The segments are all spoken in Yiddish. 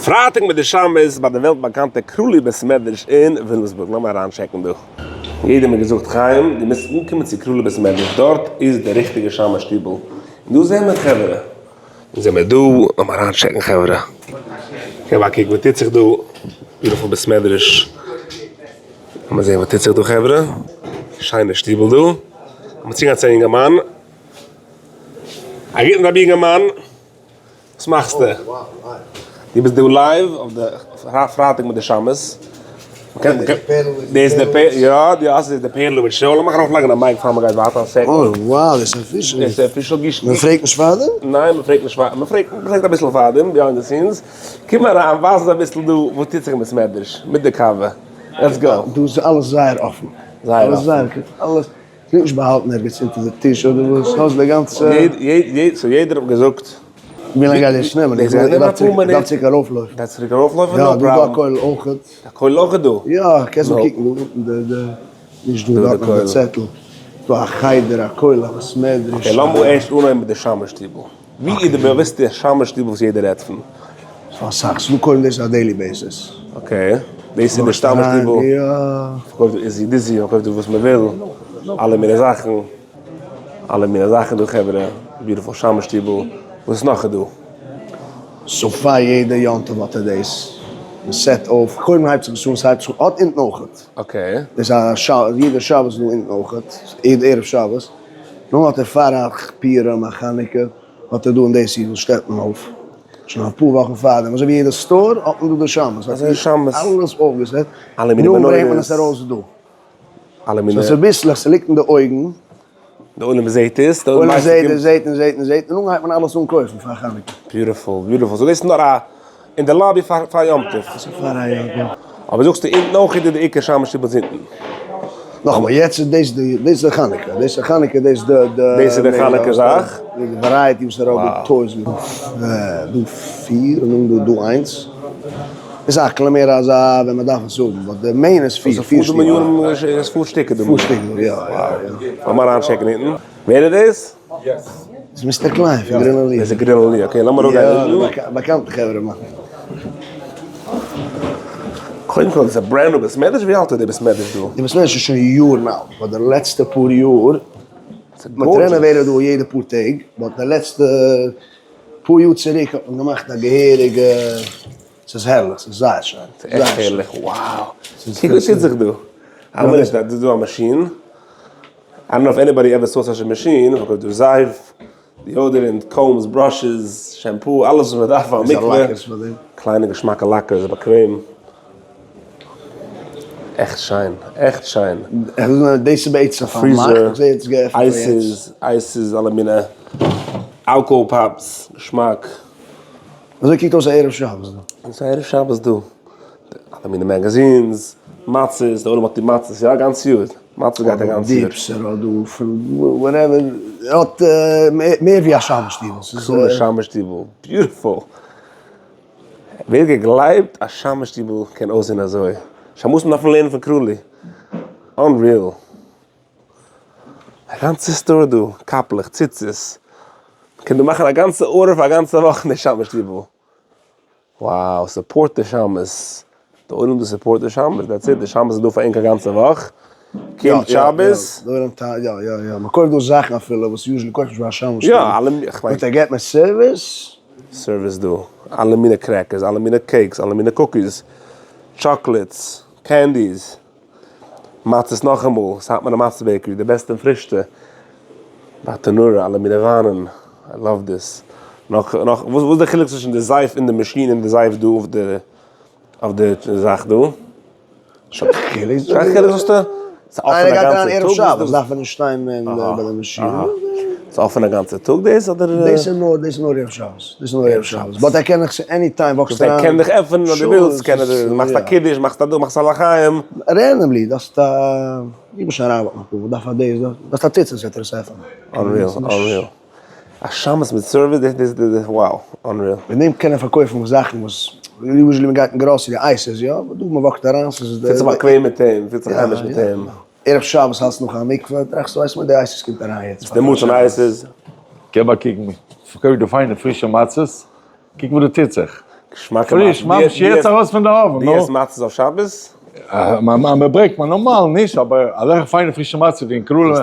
פרייטאג מיט די שמש ביי די וועלט באקאנטע קראלי בית מדרש אין וויליאמסבורג, לאמיר אריין טשעקן דא. יעדער מיר געזאגט חיים דו מוזט אנקומען צו קראלי בית מדרש דארט איז די ריכטיגע שמש שטיבל, און דא זעען מיר חברה. אונז זעמיר דא, לאמיר אריין טשעקן חברה. געב א קוק וואס טוט זיך דא, beautiful בית מדרש. לאמיר זען וואס טוט זיך דא חברה. שיינע שטיבל דא. לאמיר צוגיין צו א יונגערמאן. א גוטן רבי יונגערמאן. וואס מאכסטו? דו ביסט דא live אויף די פרייטאג מיט די שמש. דאס איז די פערל, יא, די האסט די פערלאוויטש show, לאמיך ארויפלייגן א mic פאר מ'גייט ווייטער א second. אוי wow דאס איז official. דאס איז official גישט. מען פרעגט נישט פארדעם? ניין מען פרעגט נישט פאר, מען פרעגט מען פרעגט אביסל פארדעם behind the scenes. קום אריין ווייז אונז אביסל דא וואס טוט זיך אין בית מדרש מיט די קאווע. Let's go. דא איז אלעס זייער אפן. זייער אפן. אלעס ס'ליגט נישט באהאלטן ערגעץ אונטער די טיש אדער וואס, האסט די גאנצע. So יעדער האט געזאגט. ווי לאנג גייט דאס נעמען? איך דארף צוריק ארויפלויפן. דארפסט צוריק ארויפלויפן? No problem. יא, דא א כולל אויכעט. א כולל אויכעט דא? יא, קענסט דא קוקן דא אונטן די די, נישט דא, דארט נאך די צעטל. דא א חדר, א כולל, א בית מדרש. Okay, לאמיר ערשט אנהויבן מיט די שמש שטיבל. ווי איז די באוויסטע שמש שטיבל וואס יעדער רעדט פון? ס'דא אסאך, ס'דא קודם דאס איז א daily basis. Okay, דאס איז די שמש שטיבל. יא. פארקויפט דא איזי דיזי, פארקויפט דא וואס מ'וויל, אלע מיני זאכן. אלע מיני זאכן דא חברה, beautiful שמש שטיבל, וואס נאך איז דא? So פאר יעדע יום טוב האט ער דאס, מען set אויף, קודם הייבט זיך עס אן, ס'הייבט זיך אן, האט אונטן אויכעט. Okay. דאס א שבת, יעדע שבת איז דא אונטן אויכעט, יעדע ערב שבת, נאכדעם האט ער פאר א פורים א חנוכה, האט ער דא אין דאס אידל שטעלט מען אויף, שוין אפאר וואכן פארדעם, אזוי ווי יעדע store האט מען דא די שמש, אזוי שמש. אלעס אויפגעסעט, אלע מיני נאכדעם ברענגט מען עס ארויס דא. אלע מיני. So צוביסלעך, ס'ליגט אין די אויגן. די עולם זעהט עס, די עולם זעהט און זעהט און זעהט און זעהט, און נאכדעם הייבט מען אלעס אן קויפן פאר חנוכה. Beautiful, beautiful. So דאס איז נאר א אין די lobby פאר פאר יום טוב. דאס איז פאר א יום טוב. אבער זאגסטו אונטן אויך איז די עיקר שמש איבער זונטן. נאכאמאל, יעצט איז דאס די, דאס איז די חנוכה, דאס איז חנוכה, דאס איז די די. דאס איז די חנוכה זאך. די variety וואס ער האט דא, toys דא פיר און דא דא איינס. איז א כלומר אזא ווען מען דארף עס האבן, but די main איז פיר, פיר שטיקער. איז פאר שטיקער דא. פאר שטיקער, יא יא יא. לאמיר אריינטשעקן אונטן. ווער איז דאס? דאס איז Mister קליין פון גרינע לי. דאס איז גרינע לי, okay לאמיר אראפגיין אונטן. יא, באקאנטע חברה מאן. קודם כל איז א brand new בית מדרש, ווי אלט איז די בית מדרש דא? די בית מדרש איז שוין יארן אלט, but די לעצטע פאר יאר, מען האט רענאוועירעד דא יעדע פאר טעג, but די לעצטע פאר יאר צוריק האט מען געמאכט א געהעריגע. ס'איז הערליך, ס'איז זייער שיין. ס'איז עכט הערליך, wow! קוק וואס טוט זיך דא. א מינוט, דא איז דא א מאשין. I don't know if anybody ever saw such a machine, פארקויפט דא זייף, deodorant, combs, brushes, shampoo, אלעס וואס מען דארף פאר א מקווה. קליינע געשמאקע lockers, באקוועם. עכט שיין, עכט שיין. דאס איז בעצם פארמאכט, איך זעה יעצט געעפנט פאר יעצט. Ices, ices, אלע מיני alcohol pops, געשמאק. אזוי קוקט אויס א ערב שבת דא. ס'איז א ערב שבת דא. אלע מיני magazines, מצות, די עולם האט די מצות יא א גאנץ יאר. מצות גייט א גאנץ יאר. Dips ער האט דא פון whatever, ער האט מער ווי א שמש שטיבל. קלארע שמש שטיבל, beautiful. ווער האט געגלייבט א שמש שטיבל קען אויסזען אזוי. שמשים דארפן לערנען פון קראלי. Unreal. א גאנצע store דא, קאפלעך, ציצית, מ'קען דא מאכן א גאנצע order פאר א גאנצע וואך אין די שמש שטיבל. Wow, support די שמש, די עולם דא support די שמש, that's it, די שמש איז דא פאר ענק א גאנצע וואך, קומט שבת. יא יא יא יא, מ'קויפט דא זאכן אפילו וואס usually קויפט נישט ביי א שמש שטיבל. יא, אלע מיני, כ'מיין. But ער געט מיר service. Service דא, אלע מיני crackers, אלע מיני cakes, אלע מיני cookies, chocolates, candies. מצות נאכאמאל, סאטמארע מצה bakery, די בעסטע און פרישסטע, באטענורא, אלע מיני וויינען, I love this. נאך נאך, וואס איז די חילוק צווישן די זייף אין די מאשין און די זייף דא אויף די אויף די זאך דא? קיין חילוק. קיין חילוק זאגסטו? איינער גייט אריין ערב שבת דארף ער נישט שטיין ביי די מאשין. ס'איז אפען א גאנצע טאג דאס אדער? דאס איז נאר דאס איז נאר ערב שבת, דאס איז נאר ערב שבת, but ער קען דיך any time וואקסט אריין. ער קען דיך עפענען אויב דו ווילסט, קען ער, מאכסט א קידוש, מאכסט א דא, מאכסט א לחיים. Randomly, דארפסט א, איך בין שוין אריין וואקן אפאר מאל, דארף א דאס, דארפסט א ציצית וועט ער עס עפענען. Unreal, unreal. א שמש מיט service, דאס איז די, wow, unreal. מיט דעם קען ער פארקויפן זאכן וואס usually מען גייט אין גראסערי, ices יא, but דא מען וואקט אריין ס'איז די. פילט זיך באקוועם מיט אים, פילט זיך היימיש מיט אים. ערב שבת האלטסט נאך א מקווה, טראכסטו ווייסט מיר די ices קומט אריין יעצט. די מוט פון ices. געב א קוק, מ'פארקויפט דא פיינע פרישע מצות, קוק וואס דא טוט זיך. געשמאקע פריש, מצות. ממש יעצט ארויס פון די oven, די נו. עסט מצות אויף שבת? מען ברענגט מיר נארמאל נישט, אבער אזעלכע פיינע פרישע מצות ווי אין קראלע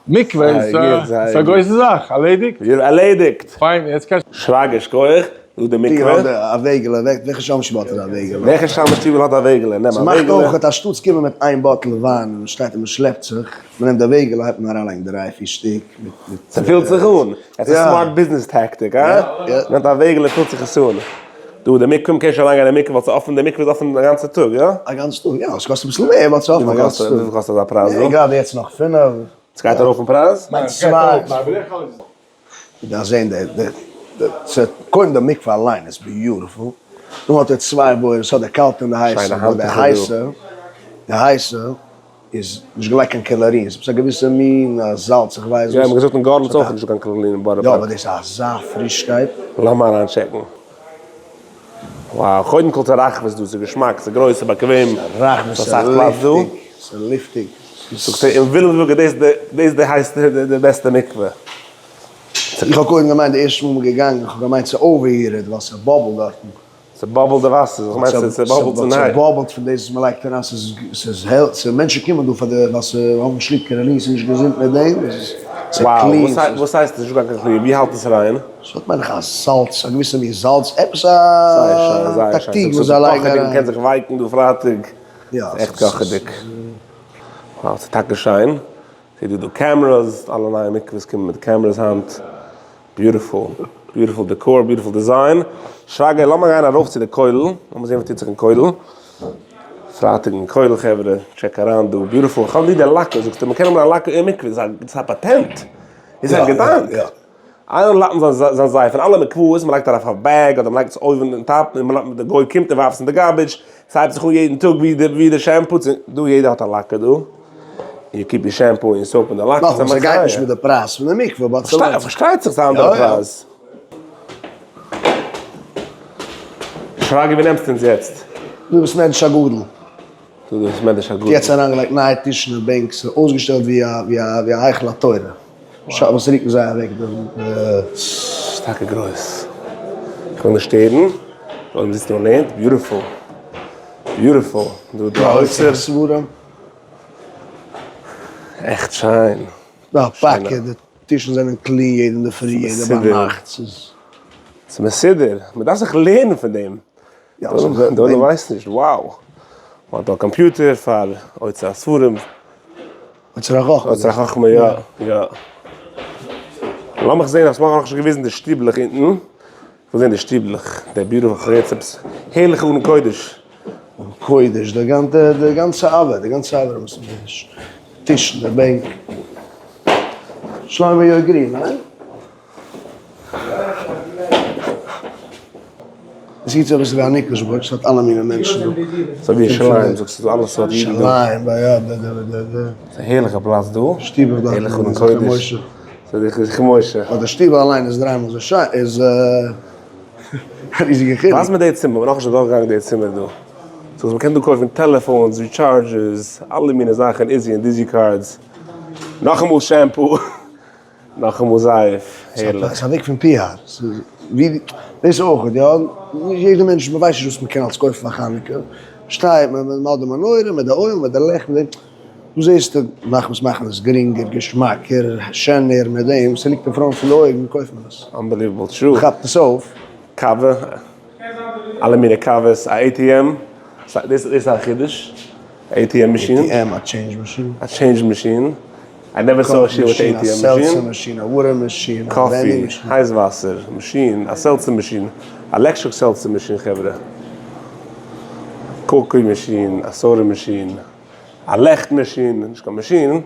מקווה איז א גרויסע זאך, ערלעדיגט? ערלעדיגט! פיין, יעצט קענסטו. שרגא שכוח, דא די מקווה. האט א וועגעלע, וועלכע שמש שטיבל האט א וועגעלע? וועלכע שמש שטיבל האט א וועגעלע? נעם א ס'מאכט וועגעלע. אויך אנשטאטס קומען מיט איין bottle וויין און מ'שטייט און מ'שלעפט זיך, מ'נעמט די וועגעלע הייבט מען אריינלייגן דריי פיר שטיק מיט מיט. ס'פילט זיך אן. עס איז smart business tactic, הא? נעמט א וועגעלע פילט זיך עס אן. דא די מקווה מ'קען נישט אריינגיין אין מקווה ווייל ס'איז אפען, די מקווה איז אפען א גאנצע טאג, יא? א גאנצע טאג, יא, ס'קאסט אביסל מער באט ס'איז אפען א גאנצע טאג. וויפיל קאסט אזא פרייז דא? גראדע יעצט נאך פינף. ס'גייט ארויף אין פרייז? מיין צוויי. מ'דארף זען די די די קודם די מקווה אליין איז beautiful, דא האט ער צוויי בורות, ס'האט די קאלטע און די הייסע, אבער די הייסע, די הייסע איז נישט געלייגט קיין chlorine, ס'איז עפעס א געוויסע מין זאלץ איך ווייס וואס. יא, מ'האט געזאגט אין גארליץ אויך איז נישטא קיין chlorine אין בארא פארק. יא אבער דאס איז אזא פרישקייט. לאמיר אריין טשעקן. Wow, קודם כל ס'איז רחבות דא, ס'איז געשמאק, ס'איז גרויס, ס'איז באקוועם, ס'איז רחבות, ס'איז אסאך פלאץ דא. ס'איז לופטיג. זאגסטו אין וויליאמסבורג איז דאס דאס די הייסטע די בעסטע מקווה. איך האב קודם געמיינט די ערשטע מאל מ'איז געגאנגען, איך האב געמיינט ס'איז overheated ווייל ס'באבלט דארטן. ס' bubble ט די וואסער, איך מיין ס' bubble ט צו ניי. ס' bubble ט פון דאס וואס מ'לייגט אריין, ס'איז העלט, ס' מענטשן קומען דא פאר די ווייל ס'האבן נישט ליב chlorine, ס'איז נישט געזונט מיט דעם, ס'איז clean. Wow, וואס הייסט נישט קיין chlorine? ווי האלט עס ריין? ס'האט מיין איך א זאלץ, א געוויסע מין זאלץ, עפעס א טאקטיק וואס זיי לייגן אריין. מ'קען זיך ווייקן דא פרייטאג, ס'איז עכט קאכעדיג. Wow, ס'איז טאקע שיין. ס'איז דא דא cameras, אלע נייע מקוואות קומען מיט cameras היינט. Beautiful, beautiful decor, beautiful design. שרגא, לאמיר גיין ארויף צו די כולל, לאמיר זען וואס טוט זיך אין כולל. פרייטאג אין כולל חברה, check אריין דא, beautiful. איך האב ליב די locker, זאגסטו מ'קען האבן א locker אין מקווה, דאס איז א פאטענט, דאס איז א געדאנק. איינער לאזט זיין זיין זייף אין אלע מקוואות, מ'לייגט ארויף א bag אדער מ'לייגט עס אויבן אין top, און די גוי קומט און ווארפט עס אין די garbage, ס'הייבט זיך אן יעדן טאג ווי די ווי די shampoo, דא יעדער האט א locker דא, you keep your shampoo און soap אין די locker, נאכאמאל ס'גייט נישט מיט די פרייז פון די מקווה but ס'לוינט זיך. פארשטייט זיך ס'איז א אנדערע פרייז. שרגא ווי נעמסטו אונז יעצט? דא בית מדרש הגדול. דא בית מדרש הגדול. יעצט אריינגעלייגט נייע טישן און בענק, ס'איז אויסגעשטעלט ווי א ווי א ווי א היכל התורה. שבת רוקן זיי אוועק די. ס'איז טאקע גרויס. איך וויל נישט שטערן. אויב מ'זיצט און לערנט, beautiful. Beautiful. דא איז דא אוצר. ספרים. עכט שיין. דא פאקע, די טישן זענען clean יעדע אינדערפרי, יעדע ביינאכט. ס'איז. ס'איז מסודר. מ'דארף זיך לערנען פון דעם. די עולם ווייסט נישט, wow! מ'האט דא א קאמפיוטער פאר אוצר הספרים. אוצר החכמה. אוצר החכמה, יא, יא. לאמיך זען, האסט מיר נאכנישט געוויזן די שטיבלעך אונטן. איך וויל זען די שטיבלעך, די beautiful כ'הער עפעס הערליכע ארון קודש. ארון קודש, די גאנצע, די גאנצע אווער, די גאנצע אווער בית המקדש. טישן, די בענק. שלמה you agree, ניין? עס איז אביסל ווי א ניקלשבורג, ס'האט אלע מיני מענטשן דא. אזוי ווי ירושלים זאגסטו דא אלע סארט אידן דא. ירושלים, יא די די די די. ס'איז א הערליכע פלאץ דא. שטיבל דארט. הערליכע ארון קודש. זכרון משה. אבער די שטיבל אליין איז דריי מאל אזוי שיין, איז א ריזיגע חילוק. ווייז מיר די צימער, כ'בין נאכנישט אדורכגעגאנגען די צימער דא. זאגסט מ'קען דא קויפן טעלעפאונס, recharges, אלע מיני זאכן, Izzi און Dizzy cards. נאכאמאל shampoo. נאכאמאל זייף, הערליך. ס'איז א וועג פון PR. ווי דאס אויך, יא, נישט יעדער מענטש, מ'ווייסט נישט וואס מ'קען אלס קויפן פאר חנוכה. שטייט מען, מ'האט די מנורה, מיט די oil, מיט די לעכט, מיט דעם. דא זעסטו, מאכן מאכן עס גרינגער, געשמאקער, שענער, מיט דעם, ס'ליגט אין front פון די אויגן, קויפט מען עס. Unbelievable true. מ'כאפט עס אויף. קאווע, אלע מיני קאוועס, א ATM, דאס איז א חידוש. ATM machine. ATM, א change machine. א change machine. I never saw a shul with ATM machine. א seltzer machine, א water machine, א vending machine. Coffee, הייס וואסער מאשין, א seltzer machine, א electric seltzer machine חברה. Cookie machine, א soda machine, א לעכט מאשין, נישט קיין מאשין.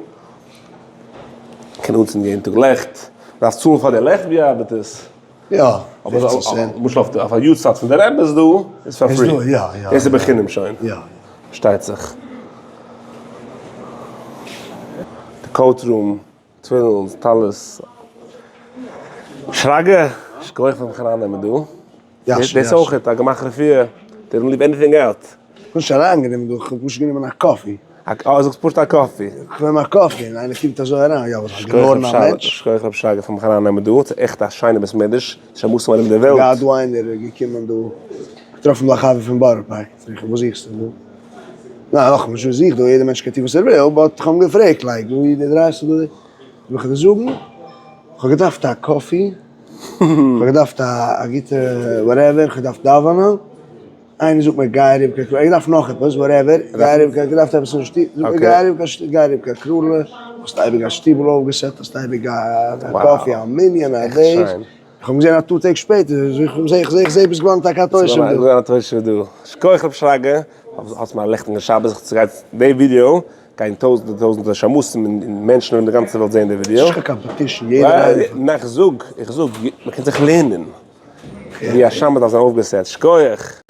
קען אנצינדן יעדן טאג לעכט. דארפסט צאלן פאר די לעכט? ווי ארבעט עס? יא, אבער למשל אויף א יארצייט פון די רבי איז דא, איז פאר free. יא יא. דאס איז בחינם שוין. יא. פארשטייט זיך. די coat room, תפילין, טלית. שרגא, שכוח פארן מיך ארייננעמען דא. דאס איז אויך א גמח רפואה. They don't leave anything out. כ'האב נישט אריינגענומען דא, כ'האב פשוט גענומען א coffee. אה, זאגסט פשוט א coffee. כ'נעם א coffee און איינער קומט אזוי אריין, יא וואס א געווארן א מענטש. שכוח רב שרגא פאר מיך ארייננעמען דא, ס'איז עכט א שיינע בית מדרש, שמשים ארום די וועלט. געהאט דא איינער געקומען דא, געטראפן דא א חבר פון בארא פארק, פרעג איך וואס זוכסטו דא? ניין נאכאמאל נישט וואס זוכט דא, יעדער מענטש קען טון וואס ער וויל, but כ'האב אים געפרעגט like ווי די דרייסט דא, זאל איך דיר זאגן, כ'האב געדארפט א coffee, כ'האב געדארפט א גוטע whatever, כ'האב געדארפט דאווענען, איינער זאגט מיר גיי אריבער קיין קראלע, איך דארף נאך עפעס, whatever, גיי אריבער קיין, געדארפט עפעס אין שטוב, זאגט מיר גיי אריבער קיין, גיי אריבער קיין קראלע, האסט אייביג א שטיבל אויפגע set, האסט אייביג א coffee, א מנין, א דאס, איך האב געזען א טאר טעג שפעטער, זעה איך, זעה איך, ביסט געווארן טאקע א תושב דא. געווארן א תושב דא. שכוח רב שרגא, האסט מיר א לעכטיגן שבת, ס'גייט די ווידיאו גייען טויזנטער טויזנטער שמשים און מענטשן ארום די גאנצע וועלט זען די ווידיאו. ס'נישט קיין competition, יעדער איינער. ניין איך זאג, איך זאג, מ'קען זיך לערנען ווי א שמש דארף זיין אויפגע set, שכוח.